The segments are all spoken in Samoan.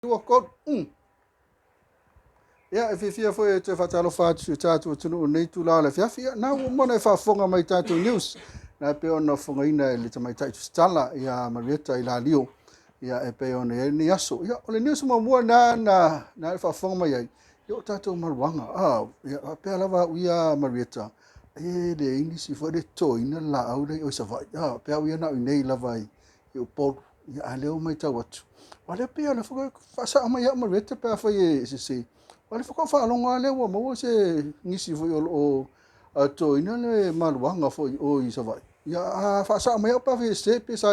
2, 3. Ia, e fiafia foi e toe faatalofa atu i si o tatou atunuu i lenei itula o le afiafi. Ia, na ua uma ona e faafofoga mai i tatou news, na e pei ona fofogaina e le tamaitai tusitala ia Marieta Ilalio, ia e pei ona i ai lenei aso. Ia, o le news muamua na na na e faafofoga mai ai, ia o tatou maruaga. Ah, ia, faapea lava au ia Marieta, e leai nisi foi le totoina le laau lea i o i Savaii. Ah, faapea au ia na o i inei lava i i Upolu, ia, a lea ua matau atu, aua lea pei o lea foi faasao mai au Marieta pe afai e sese, aua lea faatoa ou faalogo lava lea ua maua se nisi foi o lo o totoina le maluaga foi i o i Savaii. Ia, a faasao mai au pe afai e sese pe sa,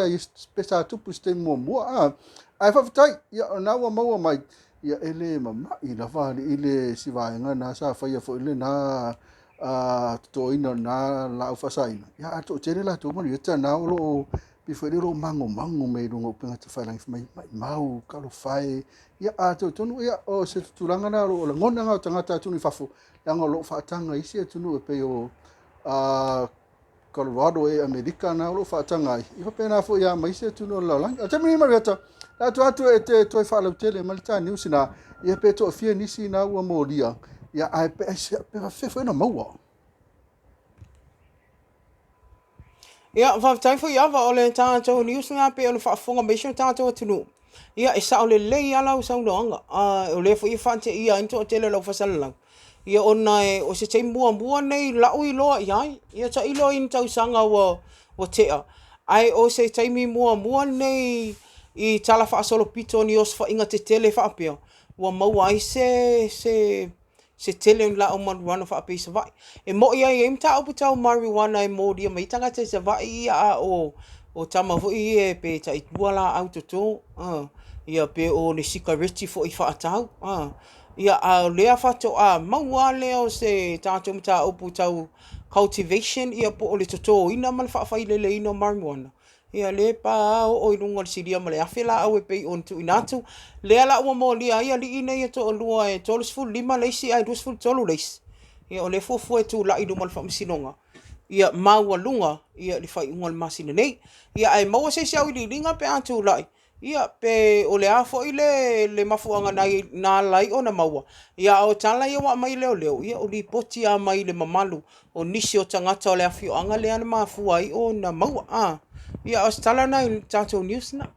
pe sa tupu i se taimi muamua. A, ae faafetai, ia, o lena ua maua mai, ia, e le mamai lava alii le si vaega na sa faia foi lena totoina o lena laau faasaina, ia, ae toatele latou Marieta na o lo o pei foi lea o lo o magomago mai i luga o upega tafailagi fai mai, maimau, talofa e. Ia, a talitonu, ia, o se tulaga lena o lo o lagona lena o tagata atunuu i fafo, leaga o lo o faataga i isi atunuu e pei o Colorado e Amerika na o lo o faataga ai, ia faapena foi lava ma isi atunuu o le lalolagi. O le taimi lenei Marieta, o le a tuu atu e te toe faalautele mai le ta news ina, ia pe toafia nisi na ua molia, ia ae pe aisea, pe faafefea foi ona maua. Ia, faafetai foi Ava, o le tatou news lena pei ona faafofoga mai si o tatou atunuu. Ia, e sao lelei lava lau saunoaga, a o lea foi e faateia ai le toatele o le aufasalalau, ia ona e, o se taimi muamua lenei i la'u iloa i ai, ia tailo i ni tausaga ua ua tea, ae o se taimi muamua lenei i tala faasolopito o ni osofaiga tetele faapea, ua maua ai se se se tele o ni laau mariuana faapea i Savaii. E moni lava e i ai mataupu tau mariuana e molia mai ai tagata i Savaii ia, a o o tama foi ia pe tailua laau toto, ia pe o le sikareti foi faatau. Ia, a o lea faatoa maua lava lea o se tatou mataupu tau cultivation ia po o le totoina ma le faafaileleina o mariuana, Ia lea pa a oo i luga o le silia ma le 1000 laau e pei ona tuuina atu. Lea la ua molia ai alii nei e toalua e 35 le isi ae 23 le isi. Ia o lea e fuafua e tulai i luma o le faamasinoga ia maualuga ia i le faaiuga o le masina nei. Ia ae maua se isi auiliiliga pe a tulai ia pe o le a foi le le mafuaaga na na ala ai ona maua. Ia a o tala ia ua aumai e leoleo, ia o lipoti lava mai le mamalu o nisi o tagata o le afioaga lea na mafua ai ona maua. A, ia o se tala lena i le tatou news lena.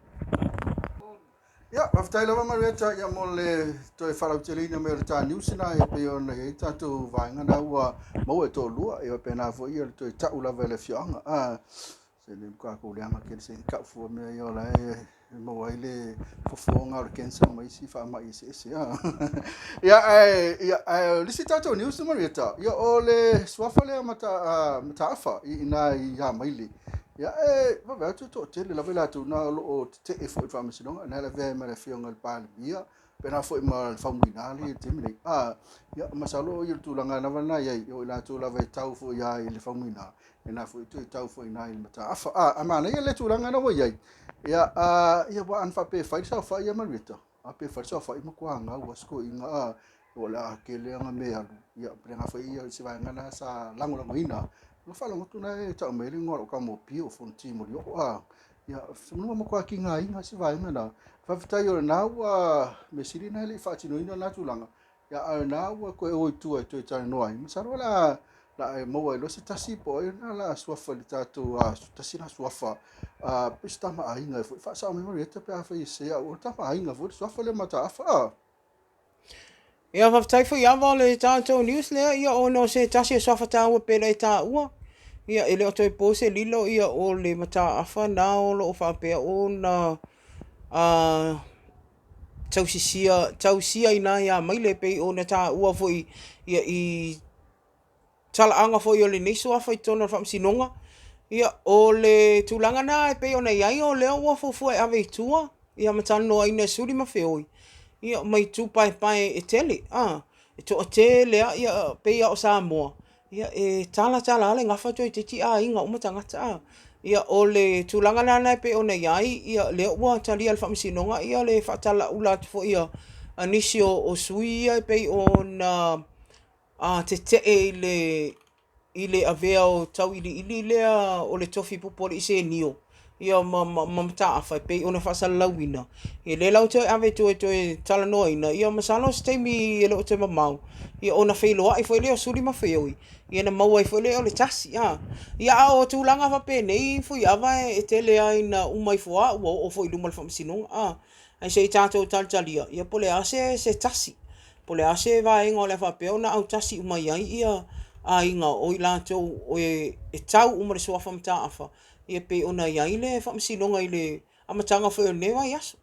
Ia, faafetai lava Marieta ia mo le toe faalauteleina mai o le ta news na e pei ona i ai tatou vaega na ua maua e toalua, ia faapena foi ia le toe tau lava e le afioaga. A, se le tatou leaga tele se i tau fua mea ia o la e maua ai le fofoga o le cancer ma isi faamai eseese. A. Ia, ae, ia, ae o le isi tatou news Marieta, ia o le suafa lea mata, Mataafa i ina i Amaile. Ia, e vave atu e toatele lava i latou na o lo o tetee foi i le faamasinoga, na e lavea ai ma le afioga i le Palemia, faapena foi ma le Faumuina lea i le taimi nei. A, ia, masalo ia o le tulaga lava lena e i ai, o i latou lava e tau foi lava i le Faumuina, lena foi toe tau foi i ina i le Mataafa. A, a manaia le tulaga lena ua i ai. Ia, a, ia, aua ana faapea e fai le saofai ia Marieta, a pe fai le saofai matua gau a si toeaina, a, o le a tele ana mea e alu. Ia, lena foi ia se vaega lena sa lagolagoina. Na faalogo atu na e tau mai le igoa o lou tama o Pio Fonoti Molioo, a, ia, semeamanu matua tigaina si vaega lena. Faafetai o lena ua mea sili na e le i faatinoina lena tulaga. Ia, a o lena ua toe o i tua e toe talanoa ai. Masalo o le a la e maua ai loa se tasi po o ai lena o le a suafa i le tatou tasi lena suafa pei se tama aiga foi. Faasao mai Marieta pe afai e sese au, o le tama aiga foi le suafa lea Mataafa. A. Ia, faafetai foi Ava o le tatou news lea, ia ona o se tasi o suafa taua pei ona e taua, ia e le o toe po se lilo ia o le Mataafa na o lo o faapea ona tausisia, tausia i ina ia Maile pei ona taua foi ia i talaaga foi o lenei suafa i totonu o le faamasinoga. Ia, o le tulaga lena e pei ona i ai, o lea ua fuafua e ave i tua ia ma talanoaina e suli ma feoi ia ma itu paepae e tele, a, e toatele lava ia pei lava o Samoa, ia e tala tala lava le gafa toeitiiti aiga uma tagata, a. Ia o le tulaga la lena e pei ona i ai, ia lea ua talia e le Faamasinoga ia le faatalaula atu foi a nisi o sui ia e pei ona tetee i le i le avea o tauiliili lea o le tofi pupualii senio. Ia ma ma ma mataafa e pei ona faasalalauina, ia lea la ua toe ave i tua e toe talanoaina, ia masalo o se taimi e le o toe mamao, ia ona feiloai foi lea o Suli ma Feoi, ia ona maua ai foi lea o le tasi. A, ia a o tulaga faapenei Fuiava e tele lava ina uma ifo lava ua oo foi i luma o le faamasinoga. A, ae se i tatou talitalia, ia po o le a se se tasi, po o le a se vaega o le a faapea ona autasi uma i ai ia aiga o i latou e tau uma i le suafa Mataafa, Ia pei ona i ai le faamasinoga i le amataga foi o lenei vaiaso.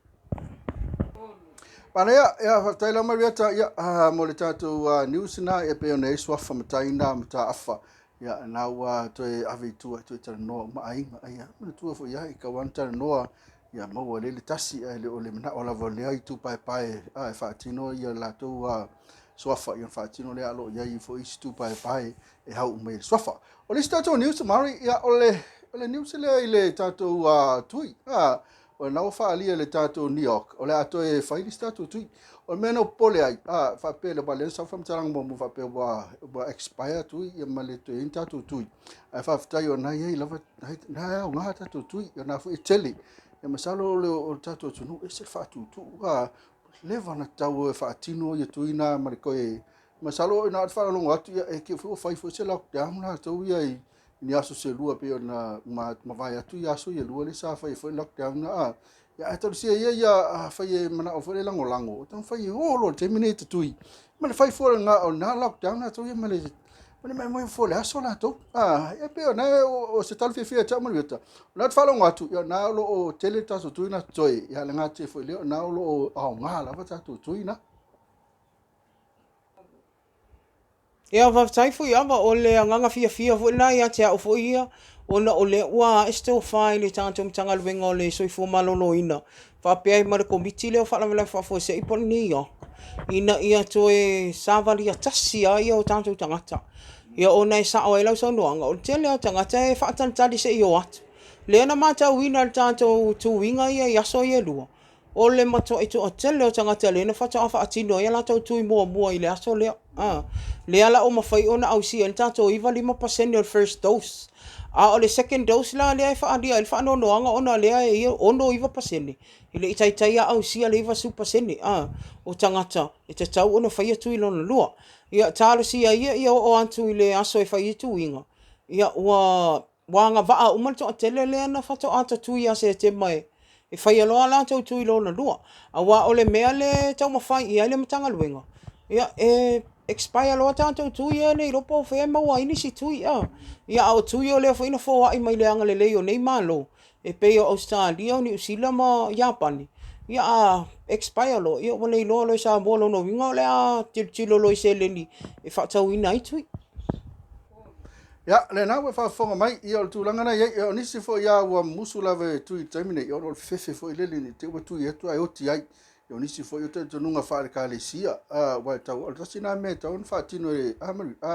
Manaia, ia faafetai lava Marieta ia ah, mo le tatou uh, news na ia pei ona i ai suafa matai na mataafa ia na ua toe ave i tua toe talanoa uma aiga ia manatua foi ia i tau talanoa ia maua lele tasi ae le o le manao lava o lea itu paepae a e faatino ia latou uh, suafa ia faatino lea alo i ai foi isi tu paepae e hau mai le suafa. O le isi tatou news Mari, ia o le o le news lea i le tatou uh, tui. Ah, o lena ua faaalia le tatou New York, o le a toe fai le isi tatou tui. O le mea na popole ai, ah, faapea le wale sa faamatalaga muamua faapea ua ua expire tui ia ma le toe ai tatou tui. Ae faafetai o na i ai lava na aoga tatou tui, o na foi e tele. Ia masalo o le o le tatou atunuu e se faatutu ah, leva na tau e faatino ia tui na ma le toe Masalo na o le faalogologo atu ia e foi ua fai foi se lockdown latou ia i ni aso se lua pei ona mavae atu ia aso ia lua lea sa fai foi lockdown na a. Ia ae talosia ia ia afai e manao foi le lagolago, o taumafai e o loa i le taimi nei e tatui. Ma le fai foi o lena o lena lockdown latou ia ma le ma le moemoe foi le aso latou. A, ia pei o na o se tala fiafia ia te au Mariota. O lena ou te faalogo atu, ia o lena o lo o tele le tatou tui na totoe, ia le gatia foi lea o lena o lo o aoga lava tatou tui na. Ia, faafetai Fuiava, o le agaga fiafia foi lena ia te au foi ia, ona o lea ua ae se tofa i le tatou Matagaluega o le Soifua Maloloina faapea ai ma le Komiti lea o Faalavelave Faafuasei po o le NEOC, ina ia toe savalia tasi lava ia o tatou tagata. Ia ona e sao ai lau saunoaga, o le tele lava o tagata e faatalitali se i o atu. Lea na matauina i le tatou tuiga ia i aso ia e lua, O le matuai toatele o tagata lea na faatoa faatino ai a latou tui muamua i le aso lea. A, lea la ua mafai ona ausia ai le tatou 95% o le first dose. A o le second dose la lea e faaalia ai le faanoanoaga ona o lea e 69%, e le i taitai lava ausia le 90% a, o tagata e tatau ona faia tui lona lua. Ia talosia ia ia oo atu i le aso e fai ai tuiga, ia ua Ua agavaa uma le toatele lea na faatoa tatui ia Setema e faia loa a latou tui lona lua. Aua o le mea lea e taumafai i ai le Matagaluega, ia e expire loa tatou tui ia le iloa po o fea e maua ai nisi tui a. Ia a o tui o lea foi na foai mai le agalelei o nei Malo, e pei o Ausetalia, o Niu Sila ma Iapani, ia a expire loa, ia ua le iloa loa e Samoa. O lona uiga o le a tilotilo loa i seleni e faatauina ai tui. Ia, lena ua e faafofoga mai, ia o le tulaga na i ai, ia o nisi foi lava ua musu lava e tui i le taimi nei, ona o le fefefe foi lele ne i te i ua tui atu ae oti ai. Ia o nisi foi o talitonuga faale-ekalesia, aua e tau, o le tasi lena mea e tatau ona faatino e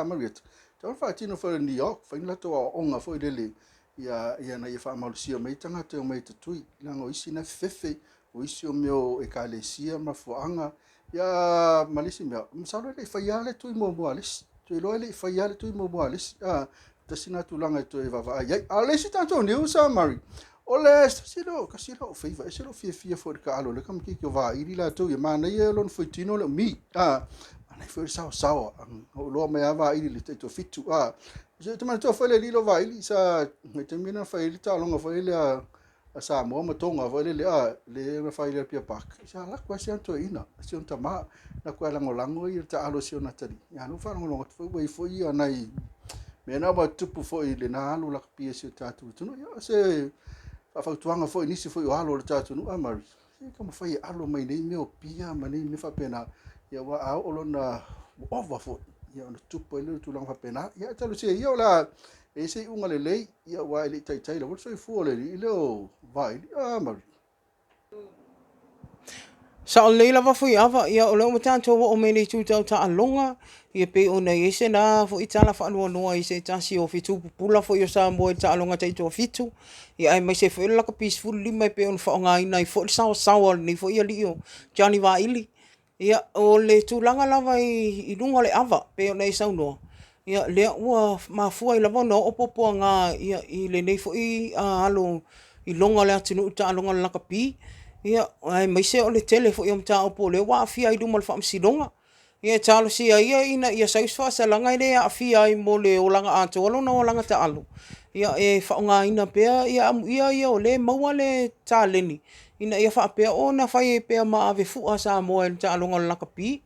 Marietta, e tatau ona faatino foi e le NEOC, fai ni latou aoaoga foi lele, ia, ia ina ia faamalosia mai ai tagata e omai e tatui, leaga o isi na e fefefe, o isi o mea o ekalesia ma mafuaaga, ia ma le isi mea, masalo e le i faia lava le tui muamua a le isi. Ou te iloa e le i faia lava le tui muamua a le isi. Ah, tasi lena tulaga e toe vaavaai i ai. A o le isi tatou news, ah, Murray, o le tasi lea o kasi lea o favour, ese lou fiafia foi i le taalo o le tamaitiiti o Vaili latou ia, manaia lona fuaitino le umi. Ah, manaia foi le saosaoa. Na ou iloa mai lava Vaili i le taitoafitu. Ah, ou te manatua foi le alii lea o Vaili sa, i le taimi lena na fai ai le taaloga foi lea a Samoa ma Tonga foi lele a le na fai i le Apia Park sa alu atu lava si ana toeaina si ona tama na atu e lagolago ia le taalo a si ona atalii ia lea ua faalogologo atu foi ua i ai foi ia nai mea na ua tutupu foi i lena alu lakapi a si o tatou atunuu. Ia o se faafautuaga foi i nisi foi o alo o le tatou atunuu a Murray se taumafai e alo mai nei mea o pia ma nei mea faapena ia aua a oo loa ina ua ova foi ia ona tupu ai lea o le tulaga faapena. Ia talosia ia o le a i ai se iuga lelei Ia aua e le i taitai lava le soifua o le alii lea o Vaili. A Mari. Sao lelei lava Fuiava, ia o lea ua tatou oo mai i le itu tau taaloga, ia pei ona i ai se na foi tala faanoanoa i se tasi o fetu pupula foi o Samoa i le taaloga taitoafitu, ia aemaise foi o le lakapi 15 e pei ona faaaogaina ai foi le saoasaoa o lenei foi alii o Johnny Vaili. Ia, o le tulaga lava i luga o le ava, pei ona e saunoa, ia, lea ua mafua ai lava ona oo puapuaga i lenei foi alo iloga o le atunuu i le taaloga o le lakapi, ia, aemaise o le tele foi o mataupu o lea ua aafia ai i luma o le faamasinoga. Ia e talosia ia ina ia sau se faasalaga e le aafia ai mo le olaga atoa lona olaga taalo, ia e faaaogaina pea ia amuia ia o lea e maua le taleni ina ia faapea ona fai ai pea ma ave fua a Samoa i le taaloga o le lakapi.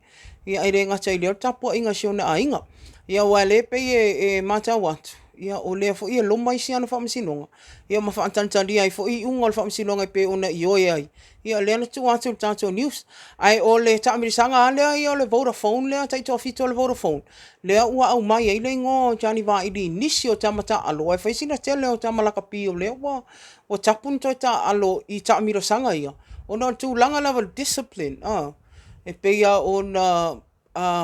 Ia e le gata i lea o le tapuaiga a si ona aiga. Ia aua o lea e pei e matau atu, ia o lea foi e loma isi ana faamasinoga, ia ma faatalitalia ai foi iuga o le faamasinoga e pei ona ioe ai, ia lea na tuu atu i le tatou news. Ae o le taamilosaga lava lea ia o le Vodafone lea taitoafitu a le Vodafone, lea ua aumai ai le igoa o Johnny Vaili i nisi o tama taaalo, aua e fai sina tele o tama lakapi o lea ua tapu ona toe taaalo i taamilosaga ia, ona o le tulaga lava o le discipline, e pei lava ona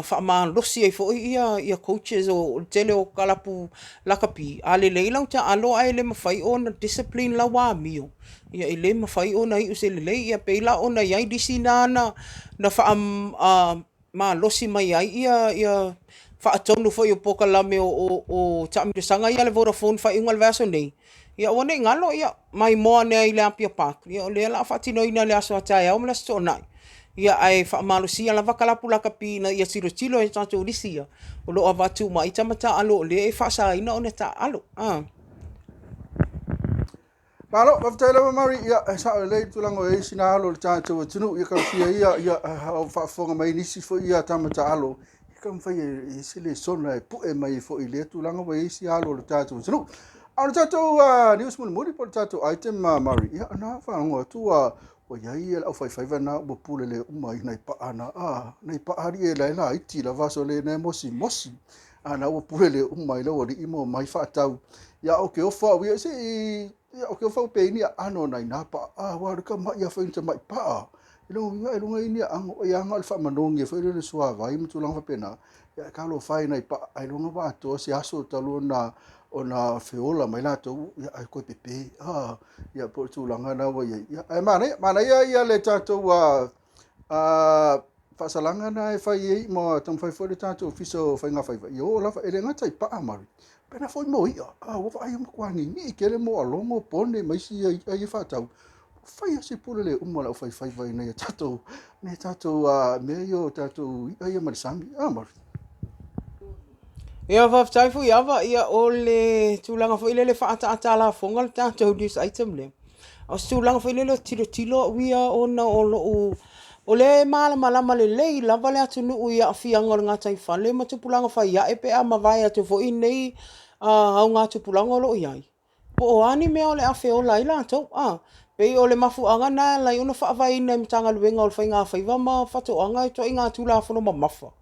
faamalosi ai foi ia coaches o le tele o kalapu lakapi, a lelei lau taaalo ae le mafai ona discipline lau amio, ia e le mafai ona iu i se lelei. Ia pei la ona i ai nisi na na faamalosi mai ai ia faatonu foi o polokalame o taamilosaga ia a le Vodafone i le faaiuga o le vaiaso nei, ia aua ne i galo, ia maimoa ane ai i le Apia Park, ia o lea o le a faatinoina i le aso a taeao ma le aso Toonai. Ia ae faamalosia lava kalapu lakapi ina ia tilotilo e tatou lisi ia, o lo o avatu uma ai tama taaalo o lea e faasaina ona taaalo. Malo, faafetai lava Mary. Ia, e sao lelei le tulaga o i ai sina alo o le tatou atunuu. Ia talosia ia, ia o faafofoga mai nisi foi ia tama taalo. Ia taumafai e ese le lesona e pue mai foi i lea tulaga ua i ai isi alo o le tatou atunuu. A o le tatou news mulimuli po o le tatou item Mary, ia na faalogo atu ua i ai le aufaifaiva na ua pule le uma i nai paa na, nai paa alii e lae laiti lava sole na e mosimosi. A na ua pule le uma i le aualii ma omai faatau. Ia o ke ofo au ia, se i, ia o ke ofo au pe i ni aano nai nā paa, aua o le tama'i a fai ni tama'i paa. I lona uiga ailoga e i ai ni aano, ai lava na o le faamanogi foi lele i le suavai ma tulaga faapena. Ia ae talofa e i nai paa, ailoga ua atoa se aso talu ona feola mai latou, ia ae toe pepe. Ia po o le tulaga lena ua i ai. Ia ae manaia, manaia ia le tatou faasalaga na e fai ai ma taumafai foi le tatou Ofisa o Faiga Faiva ia oo lava, e le gata i paa Mary, faapena foi mo i'a. A ua vaai ua matua ninii tele moa logo, pone ma isi i'a ia e faatau. Ua fai lava si pule le uma o le aufaifaiva i nai a tatou, nai a tatou mea ia o tatou i'a ia mai le sami. A Mary? Ia, faafetai Fuiava. Ia, o le tulaga foi lele e faaataata a lafoga le tatou news item lea. O se tulaga foi lele o tilotilo au ia ona o lou... O lea e malamalama lelei lava le atunuu i aafiaga o le gataifale ma tupulaga faiae pe a mavae atu foi nei augatupulaga o lo o i ai. Po o a ni mea o le a feola ai latou. A, pei o le mafuaaga lena e ala ai ona faavaeina e Matagaluega o le Faigafaiva ma Faatoaga ituaiga Tulafono mamafa,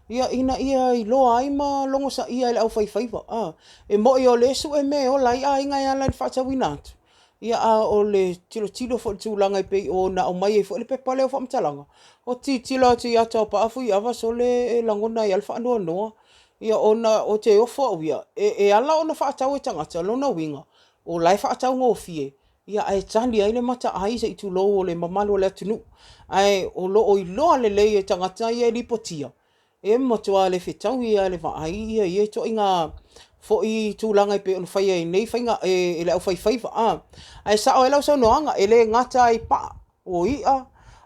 ia, ina ia iloa ai ma logosaia e le aufaifaiva. A, e moni o lea e sue mea e ola ai aiga e ala i le faatauina atu, ia a o le tilotilo foi i le tulaga e pei ona aumai ai foi le pepa lea o faamatalaga, o te tilotilo atu i ata o paa Fuiava sole e lagona ai lava le faanoanoa. Ia ona ou te ofo au ia, e ala ona faatau e tagata, lona uiga, o la e faataugofie, ia ae tali ai le mataai se i tulou o le mamalu o le atunuu. Ae o lo o iloa lelei e tagata ia e lipotia, e matua le fetaui lava i le vaai ia ia ituaiga foi tulaga e pei ona faia e nei faiga e le aufaifaiva. Ae sao ai lau saunoaga, e le gata i paa, o i'a,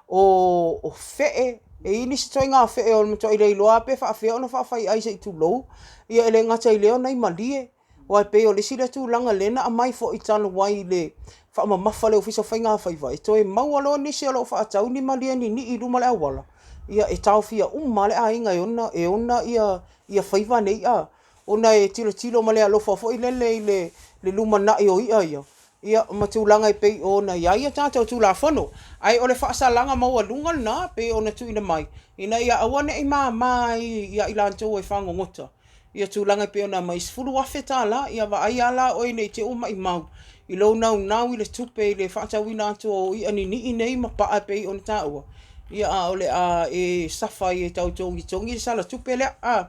o fe'e, e i ai nisi ituaiga fe'e o le matuai le iloa lava pe faapefea ona faafaiai se i tulou, ia e le gata i lea o nai malie, aua e pei o le isi lea tulaga lea na aumai foi talu ai i le faamamafa a le Ofisa o Faiga Faiva, e toe maua loa nisi o lo o faatau ni malie ninii i luma o le auala, ia e taofia uma lava le aiga e ona ia faiva nei, ona e tilotilo ma le alofa foi lele i le lumanai o i'a ia, ia ma tulaga e pei ona i ai a tatou Tulafono. Ae o le faasalaga maualuga lena e pei ona tuuina mai, ina ia aua ne i mama ai ia i latou e fagogota ia tulaga e pei ona aumai, $10,000, ia vaai lava la oe ne i te i ua maumau i lou naunau i le tupe i le faatauina atu o i'a ninii nei ma paa e pei ona taua, ia a o le a e safa ai e tau togitogi le sala tupe lea.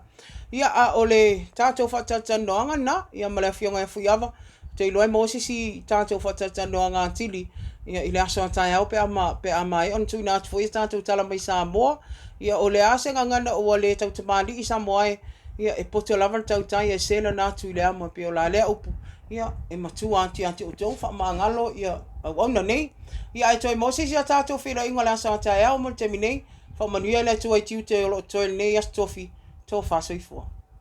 Ia, a o le tatou faatalatalanoaga lena, ia ma le Afioga ia Fuiava, ou te iloa e maua se isi tatou faatalatalanoaga atili ia i le aso a taeao pe a ma, pe a maea ona tuuina atu foi a tatou tala mai Samoa. Ia, o le a se gagana ua le tautamalii Samoa e, ia, e poto lava le tautai ae se lana atu i le amo e pei o la lea upu. Ia, e matua atu ia te outou, faamagalo ia auauna nei. Ia, ae toe maua se isi a tatou feiloaiga o le aso a taeao mo le taimi nei. Faamanuia le Atua i tiute o lo o totoe i lenei Aso Tofi, tofa soifua.